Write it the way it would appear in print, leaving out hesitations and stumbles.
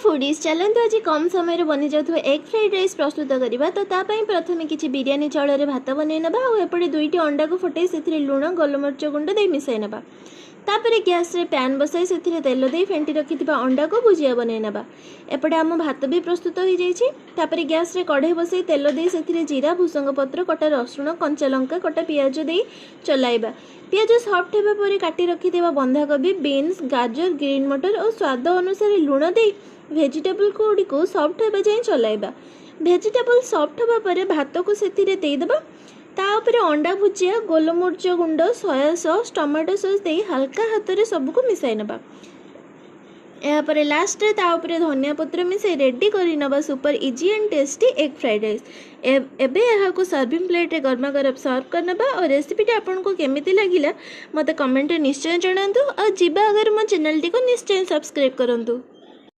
ଫୁଡ଼ିଜ୍, ଚାଲନ୍ତୁ ଆଜି କମ୍ ସମୟରେ ବନିଯାଉଥିବା ଏଗ୍ ଫ୍ରାଇଡ଼୍ ରାଇସ୍ ପ୍ରସ୍ତୁତ କରିବା। ତ ତା ପାଇଁ ପ୍ରଥମେ କିଛି ବିରିୟାନୀ ଚାଉଳରେ ଭାତ ବନେଇ ନେବା ଆଉ ଏପଟେ ଦୁଇଟି ଅଣ୍ଡାକୁ ଫଟେଇ ସେଥିରେ ଲୁଣ, ଗୋଲମରିଚ ଗୁଣ୍ଡ ଦେଇ ମିଶାଇ ନେବା। ତାପରେ ଗ୍ୟାସ୍ରେ ପ୍ୟାନ୍ ବସାଇ ସେଥିରେ ତେଲ ଦେଇ ଫେଣ୍ଟି ରଖିଥିବା ଅଣ୍ଡାକୁ ଭୁଜିଆ ବନେଇ ନେବା। ଏପଟେ ଆମ ଭାତ ବି ପ୍ରସ୍ତୁତ ହୋଇଯାଇଛି। ତାପରେ ଗ୍ୟାସ୍ରେ କଢ଼େଇ ବସାଇ ତେଲ ଦେଇ ସେଥିରେ ଜିରା, ଭୃସଙ୍ଗ ପତ୍ର, କଟା ରସୁଣ, କଞ୍ଚା ଲଙ୍କା, କଟା ପିଆଜ ଦେଇ ଚଲାଇବା। ପିଆଜ ସଫ୍ଟ ହେବା ପରେ କାଟି ରଖିଥିବା ବନ୍ଧାକୋବି, ବିନ୍ସ, ଗାଜର, ଗ୍ରୀନ୍ ମଟର ଓ ସ୍ୱାଦ ଅନୁସାରେ ଲୁଣ ଦେଇ ଭେଜିଟେବୁଲ୍ ଗୁଡ଼ିକୁ ସଫ୍ଟ ହେବା ଯାଏଁ ଚଲାଇବା। ଭେଜିଟେବୁଲ୍ ସଫ୍ଟ ହେବା ପରେ ଭାତକୁ ସେଥିରେ ଦେଇଦେବା। ତା ଉପରେ ଅଣ୍ଡା ଭୁଜିଆ, ଗୋଲମରିଚ ଗୁଣ୍ଡ, ସୋୟା ସସ୍, ଟମାଟୋ ସସ୍ ଦେଇ ହାଲକା ହାତରେ ସବୁକୁ ମିଶାଇ ନେବା। ଏହାପରେ ଲାଷ୍ଟରେ ତା ଉପରେ ଧନିଆ ପତ୍ର ମିଶାଇ ରେଡ଼ି କରିନେବା super easy and tasty egg fried rice. ଏବେ ଏହାକୁ ସର୍ଭିଂ ପ୍ଲେଟ୍ରେ ଗରମା ଗରମ ସର୍ଭ କରିନେବା। ଆଉ ରେସିପିଟା ଆପଣଙ୍କୁ କେମିତି ଲାଗିଲା, ମୋତେ କମେଣ୍ଟରେ ନିଶ୍ଚୟ ଜଣାନ୍ତୁ। ଆଉ ଯିବା ଆଗରୁ ମୋ ଚ୍ୟାନେଲଟିକୁ ନିଶ୍ଚୟ ସବସ୍କ୍ରାଇବ୍ କରନ୍ତୁ।